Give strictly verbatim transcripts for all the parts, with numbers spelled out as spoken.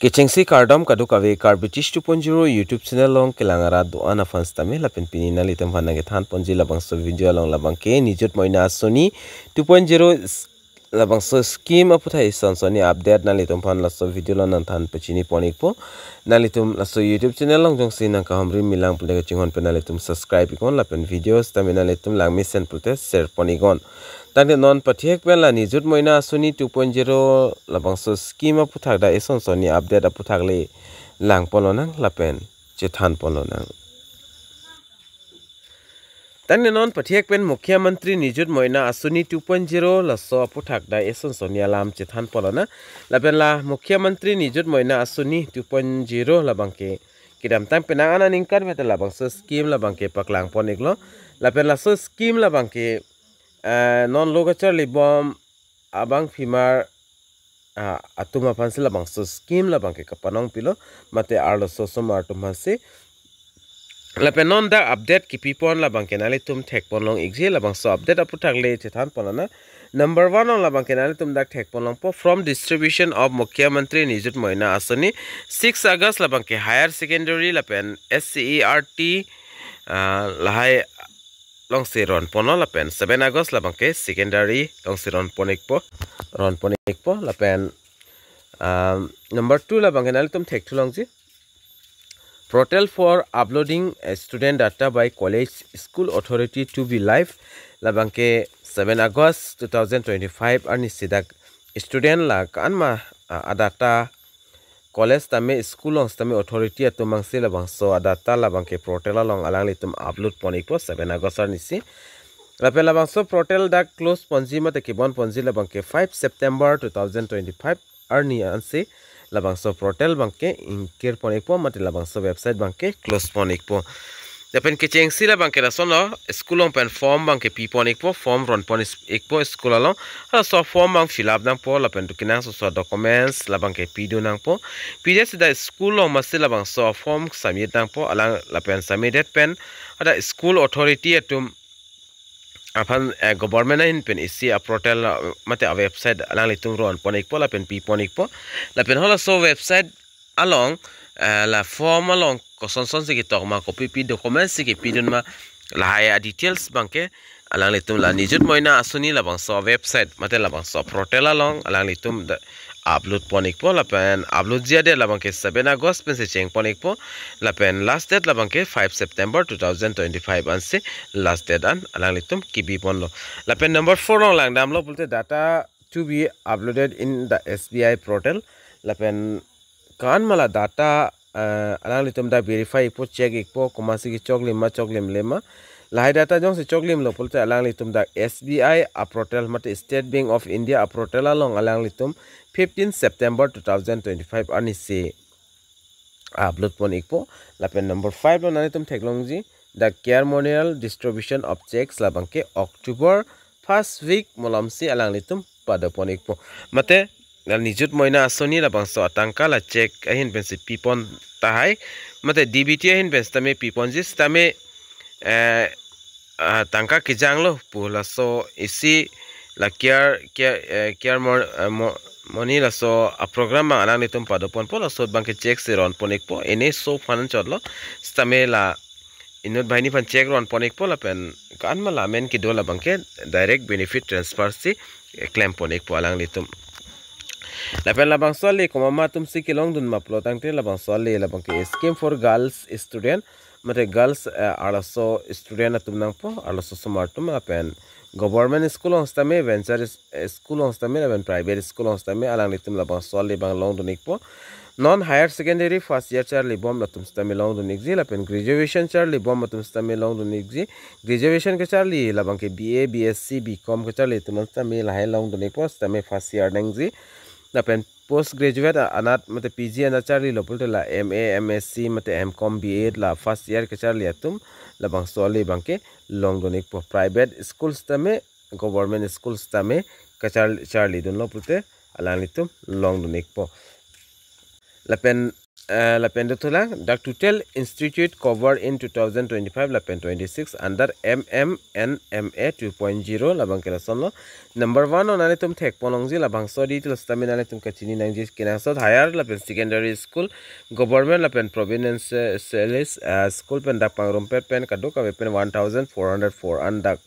Kechengsi kardom kadokave Karbi Tish two point zero YouTube channel along kelang arat do-an aphan sitame lapen pini nanglitum aphan nangkethan ponji labangso video along labangke Nijut Moina Asoni two point zero s-, labangso scheme aputhak eson sonni update nanglitum aphan laso video along nangthan pachini pon-ikpo. Nanglitum laso YouTube channel along jongsi nangkahumri milang pulote kachinghon pen nanglitum subscribe iknon lapen video sitame nanglitum langmesen pulote share pon-iknon. Tangte non pathek pen la Nijut Moina Asoni two point zero labangso scheme aputhak dak eson sonni update aputhak le lang ponlonang lapen chethan ponlonang. Tangte non pathek pen Mukhyamantri Nijut Moina Asoni two point zero laso aputhak dak eson sonni alam chethan ponlonang. Lapen la Mukhyamantri Nijut Moina Asoni two point zero labangke kedamtang penang aningkan mate labangso scheme labangke paklang pon-iklo. Lapen laso scheme labangke, eh, non lo kacharlibom abangphimar, ah, atum aphansi labangso scheme labangke kapanong pilo mate arloso osomar atum aphansi. Lapen non dak update kipi pon labangke nanglitum thek ponlong-ikji, labangso update aputhak le chethan ponlonang. Number one along labangke nanglitum dak thek ponlongpo, from distribution of Mukhyamantri Nijut Moina Asoni, six August labangke higher secondary lapen S C E R T, ah, lahai alongsi ron ponlo lapen seven August labangke secondary alongsi ron pon-ikpo, ron pon-ikpo lapen, um, number two labangke nanglitum thekthu longji. Portal for uploading a student data by college school authority to be live labangke seven August two thousand twenty-five arnisi dak student la ko-an ma, ah, adata college tame school along tame authority atum angsi labangso adata labangke portal along alanglitum upload pon-ikpo seven August arnisi. Lapen labangso portal dak close ponji mate kebon ponji labangke five September two thousand twenty-five arni ansi labangso portal abangke ingkir pon-ikpo mate labangso website abangke close pon-ikpo. Lapen kechengsi labangke lasonlo, school along pen form abangke pi pon-ikpo, form ron pon-ikpo school along. Halaso form abang fill up nangpo lapen do kenangsot documents labangke pidun nangpo. Pidetsi dak school along masi labangso form submit nangpo, alang lapen submitted pen hadak school authority atum aphan, eh, government ahin pen isi aportal, eh, mate awebsite alanglitum ron pon-ikpo lapen pi pon-ikpo. Lapen halaso website along, eh, la form along koson sonsi ketok ma, kopi pi documents si kepidun ma, lahai adetails abangke alanglitum la Nijut Moina Asoni labangso website mate labangso portal along alanglitum da upload pon-ikpo lapen upload ji adet labangke seven August pensi cheng pon-ikpo lapen last date labangke five September two thousand twenty-five ansi last date an alanglitum kebi ponlo. Lapen number four along langdamlo pulote data to be uploaded in the S B I portal. Lapen ko-an ma la data, eh, alanglitum dak verify-ikpo, check-ikpo, komatsi kechoklim ma choklimle ma. Lahai data jongsi choklimlo pulote alanglitum dak S B I aportal mate State Bank of India aportal along alanglitum fifteen September two thousand twenty-five arnisi upload pon-ikpo. Lapen number five along nanglitum theklongji, the ceremonial distribution of cheques labangke October first week malomsi alanglitum pado pon-ikpo. Mate la Nijut Moina Asoni labangso atangka la cheque ahin pensi pi pon tahai, mate D B T ahin pen sitame pi ponji sitame, eh, ah, tangka kejanglo pu laso isi la care, care, eh, care mon-, eh, mo-, money laso aprogram abang alanglitum pado ponpo, laso abangke cheque si ron pon-ikpo, ene so phan chotlo, sitame la inut banghini aphan cheque ron pon-ikpo lapen ko-an ma la amen kedo labangke direct benefit transfer si, eh, klem pon-ikpo alanglitum. Lapen labangso ale komat atumsi kelongdun ma pulo tangte labangso ale labangke scheme for girls student, mate girls, eh, arloso student atum nangpo, arloso osomar atum lapen government school along sitame, venture is-, eh, school along sitame lapen private school along sitame alanglitum labangso ale abang longdun-ikpo. Non higher secondary first year charlibom atum sitame longdun-ikji lapen graduation charlibom atum sitame longdun-ikji. Graduation kacharli labangke B A, B S C, B com kacharli atum sitame lahai longdun-ikpo, sitame first year nangji. Lapen post graduate a-, anat mate P G anat charlilo pulote la M A, M S C mate M com, B Ed la first year kacharli atum labangso ale abangke longdun-ikpo. Private school sitame, government school sitame kachar-, charlidunlo pulote alanglitum longdun-ikpo. Lapen Eh, lapen dothulang, the total institute covered in two thousand twenty-five lapen twenty-six under M M and M A two point zero labang ke lasonlo. Number one lo nanglitum thekponlongji labangso details tame nanglitum kachini nangji kenangsot higher lapen secondary school, government lapen provincial, eh, school pen dak pangrumpet pen kadokave pen one thousand four hundred four an dak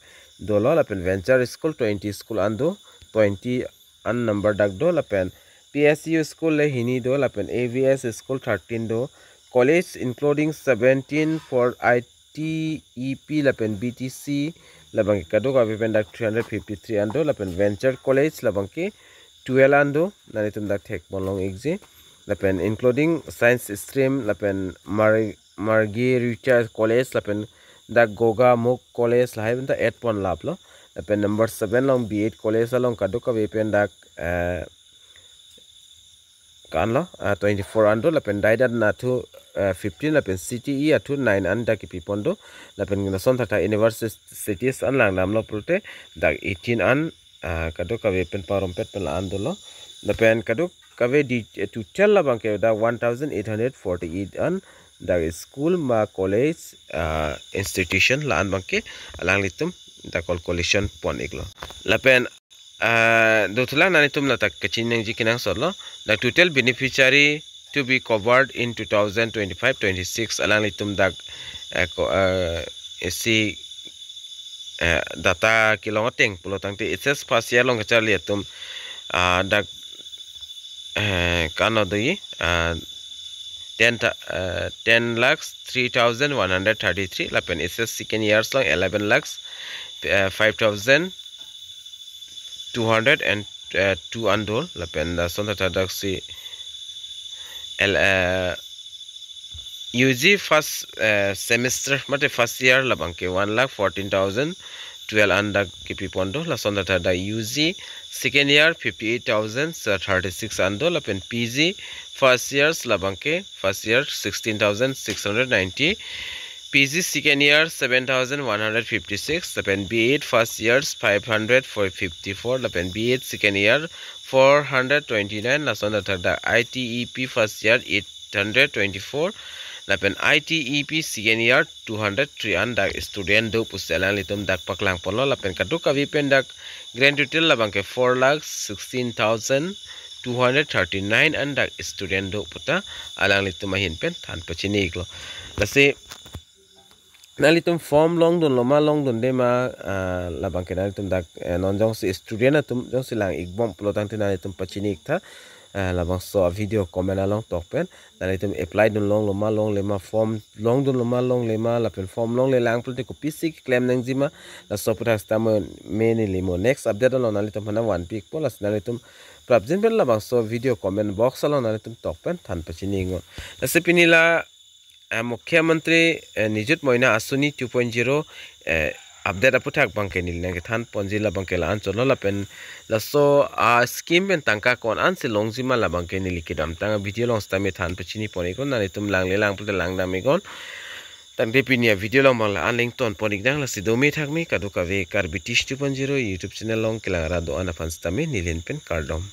dolo lapen venture school twenty school an do, twenty an number dak do lapen P S U school le hini do lapen A V S school thirteen do, college including seventeen for I T E P lapen B T C labang ke kadokave pen dak three hundred fifty-three an do lapen venture college labang ke twelve an do, nanglitum dak thekponlong-ikji lapen including science stream lapen Mar- Margherita College lapen dak Gogamukh College lahai pen ta eight pon laplo. Lapen number seven along B Ed College along kadokave pen dak, eh, ko-an lo, ah, twenty-four an do lapen daidat athu, eh, fifteen lapen C T E athu nine an dak kipipon do lapen lason thakthak universities an langdamlo pulote dak eighteen an, ah, kadokave pen pangrumpet pen la-an dolo. Lapen kadokave di, eh, total labang ke dak one thousand eight hundred forty-eight an dak school ma college, ah, institution la-an abang ke alanglitum dak calculation pon-iklo. Lapen, ah, dothulang nanglitum ladak kachini nangji kenangsotlo. The total beneficiary to be covered in two thousand twenty-five twenty-six alanglitum dak, eh, ko, eh, isi, eh, data kelong ateng pulo tangte H S first year along kacharli atum, ah, dak, eh, ko-an lo do, ah, ten tha-, eh, ten lakhs three thousand one hundred thirty-three lapen H S second year along eleven lakhs, eh, five thousand two hundred and, eh, two an do lapen lason thakthak dak si el, eh, U G first, eh, semester mate first year labang ke one lakh fourteen thousand twelve an dak kipipon do lason thakthak dak U G second year fifty-eight thousand thirty-six an do lapen P G first years labang ke first year sixteen thousand six hundred ninety, P G second year seven thousand one hundred fifty-six, lapen B Ed first years five hundred fifty-four, lapen B Ed second year four hundred twenty-nine, lason thakthak dak I T E P first year eight hundred twenty-four, lapen I T E P second year two hundred three an dak student do pusi alanglitum dak paklangponlo, lapen kadokave pen dak grand total labang ke four lakh sixteen thousand two hundred thirty-nine an dak student do puta alanglitum ahin pen than pachini-iklo. Lasi nanglitum form longdunlo ma longdunde ma, ah, labang ke nanglitum dak, eh, non jongsi student atum jongsi lang-ikbom pulo tangte nanglitum pachini-iktha, ah, labangso video comment along tok pen nanglitum apply dunlonglo ma longle ma, form longdunlo ma longle ma lapen form longlelang pulote kopisi keklem nangji ma, laso aputhak sitame neli mo next update along nanglitum aphan nangvanpi-ikpo, lasi nanglitum prapjin pen labangso video comment box along nanglitum tok pen than pachini-iknon. Lasi pini la, eh, Mukhyamantri, eh, Nijut Moina Asoni two point zero, eh, update aputhak abang ke neli nangkethan ponji labang ke la-anchotlo lapen laso a-scheme pen tangka ko-an ansi longji ma labang ke neli kedamtang video along sitame than pachini pon-iknon, nanglitum langlelang pulote langdam-iknon. Tangte pini a-video along abang la-an le ingtonpon-iknang, lasi dome thakme kadokave Karbi Tish two point zero YouTube channel along kelang ra do-an aphan sitame neli ahin pen kardom.